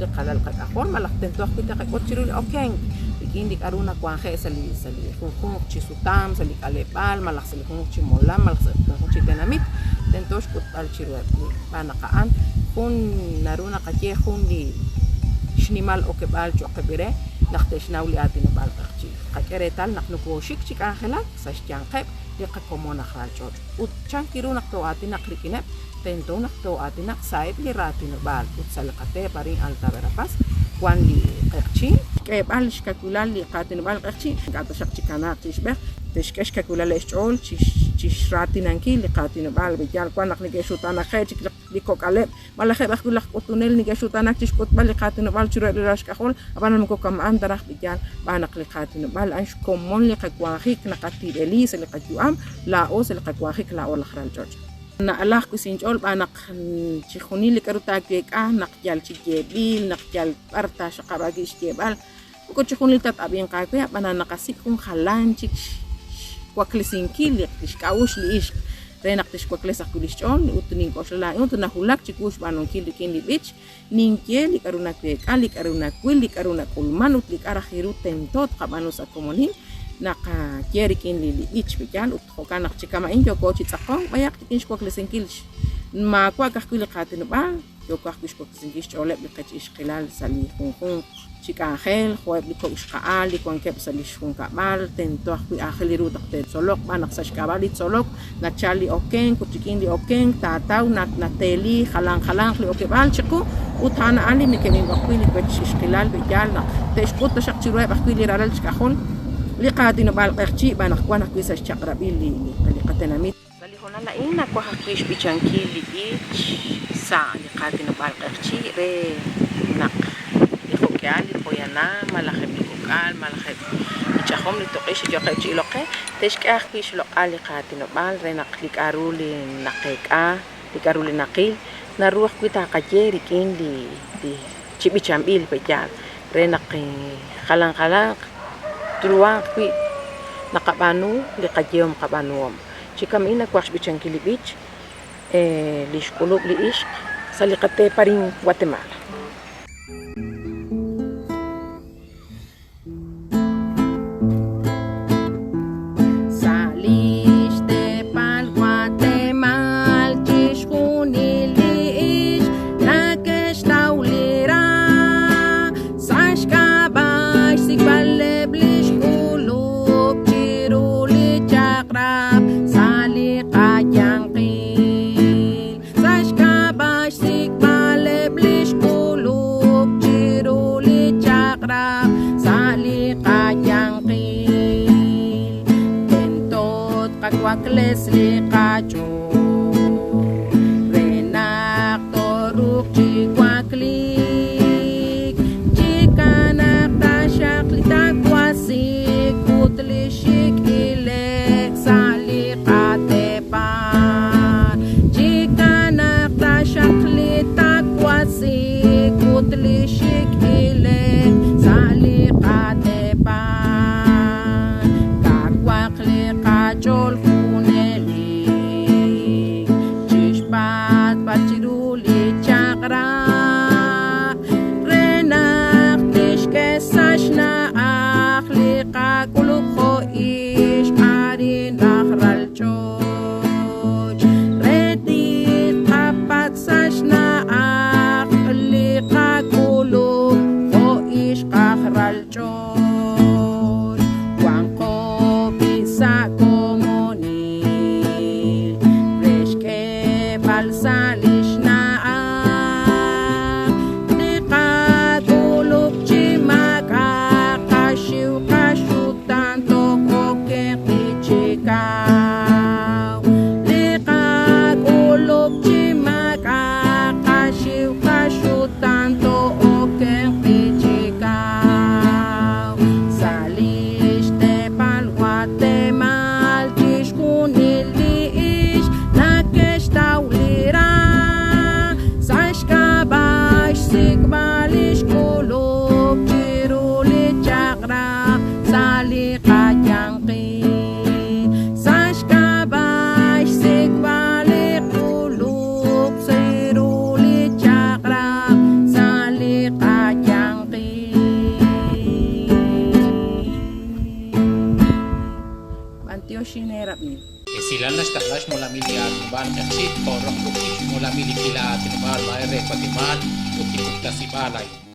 li qalal qak'ajol malaj tento ajwi' taqak'ut chiru li okenk rik'in li k'a'ru nawanje' sa' li sa' li junjunq chi sutam, sa' li k'aleb'aal malaj sa' li junjunq chi molam malaj sa' li junjunq chi tenamit, tento xk'utb'al chiruheb' li xb'aan naq a'an jun naru naqaye jun li xnimal okeb'aal cho'q qe re naq te'xnaw li aatinob'aal q'eqchi'. Tqak'e reetal naq nokooxik chi k'anjelak sa' xyanqeb' li qakomon aj ralch'och' ut chan ru naq too'aatinaq rik'ineb', tento naq too'aatinaq sa'eb' li raatinob'aal ut sa' li qateep arin Alta Verapaz wan li q'eqchi'. Xk'eeb'al xkawilal li qaatinob'aal q'eqchi' ink'a' taxaq chikanaaq chi ixb'ej, te'xk'e xkawilaleb' xch'ool chi xraatinankil li qaatinob'aal, yaal wan naq neke'xutaanaje' chik li kok'aleb' malaj eb' ajwi' laj k'utunel neke'xutaanak chi xk'utb'al li qaatinob'aal chiruheb' li ralal xk'ajol, ab'anan moko kama'an ta raj b'iyaal, xb'aan naq li qaatinob'aal a'an xkomon li qawanjik naqatib'eli sa' li qayu'am laa'o sa' li qawanjik laa'o laj ral ch'och'. Na'alaj wi' sa' inch'ool xb'aan naq chixjunil li k'a'ru taaweek'a naq yal chi yeeb'il, naq yal b'ar taaxaqab' aawib' xyeeb'al, moko chixjunil ta t-ab'inq aawe, ab'anan naqasik' jun jalan chik xwaklesinkil li xk'a'uxl li ixq re naq tixwakles ajwi' li xch'ool ut nink'oxla laa'in ut nawulak chiwu xb'aanunkil rik'in li b'ich, ninye li k'a'ru naweek'a, li k'a'ru nawil, li k'a'ru nak'ulman ut li k'a' raj ru tento tqab'aanu sa' komonil, naqaye rik'in li b'ich yaal ut jo'kan naq chi kama'in yooko chi tz'aqonk b'ayaq rik'in xwaklesinkil maawa' ka'ajwi' li qaatinob'aal, yooko ajwi' xwaklesinkil xch'ooleb' li qech ixqilal sa' li junjunq chi k'anjel, jo'eb' li kok' xqa'al li wankeb' sa' li xjunkab'al, tento ajwi' aajel ru naq te'tzoloq b'an naq sa' xk'ab'a' li tzolok nachal li okenk ut rik'in li okenk taataw nateeli jalan jalanq li okeb'aal chiqu ut a'an a'an li neke'ninb'oq wi' li wech ixqilal yaal naq te'xk'ut taxaq chiruheb' ajwi' li ralal xk'ajol li qaatinob'aal q'eqchi' b'an naq wan ajwi' sa' xchaq'rab'il li qatenamit. Sa' li hoonal a'in nawaj ajwi' xb'ichankil li b'ich sa' li qaatinob'aal q'eqchi' re naq li jo'k'ihal li poyanam malaj eb' li kok'al malaj eb' li ch'ajom li toq'ix li yooqeb' chi ilok qe te'xk'e ajwi' xloq'al li qaatinob'aal re naq li k'a'ru li naqeek'a, li k'a'ru li naqil naru ajwi' taqaye rik'in li chi b'ichanb'il pe'yaal re naq jalan jalanq truhanq wi' naqab'aanu li qayehom qab'aanuhom. Chi kama'in nawaj xb'ichankil li b'ich li xk'ulub' li ixq sa' li qateep arin Guatemala. Sa' li xteepal Guatemal chixjunil li ixq nake'xtaw li ra sa' xk'ab'a' xsik'b'aleb' li xk'ulub' chiru li chaq'rab' sa' li qayanqil. Sa' xk'ab'a' xsik'b'aleb' li xk'ulub' chiru li chaq'rab' sa' li qayanqil. Tento tqawakles li qach'ool re naq tooruuq chi wakliik, chikanaq taxaq li tawasik ut li xik' ile'k sa' li qateepal. Chikanaq taxaq li tawasik ut li xik' ile'k sa' li qateepal. Kawaq li qach'ool junelik chixpatz'b'al chiru li chaq'rab' re naq tixk'e sa' xna'aj li qak'ulub' jo' ixq arin aj ral ch'och' re tiqapatz' sa' xna'aj li qak'ulub' jo' ixq aj ral ch'och'. Wanqo b'i' sa' komonil re xk'eeb'al sa' li xna'aj li qak'ulub' chi maak'a' qaxiw qaxutaan too'okenq chi kaw. Li qak'ulub' chi maak'a' qaxiw qaxutaan too'okenq chi kaw. Sa' li xteepal Guatemal chixjunil li ixq nake'xtaw li ra sa' xk'ab'a' xsik'b'al li xk'ulub' chiru li chaq'rab' sa' li qayanqil. Sa' xk'ab'a' xsik'b'al li k'ulub' chiru li chaq'rab' sa' li B'anyox xineerab'i. Esilal naxtaqla xmolamil li aatinob'aal Q'eqchi' jo' roq ruq'il xmolamil li k'iila aatinob'aal maay re Watemaal ut li puktasib'aal a'in.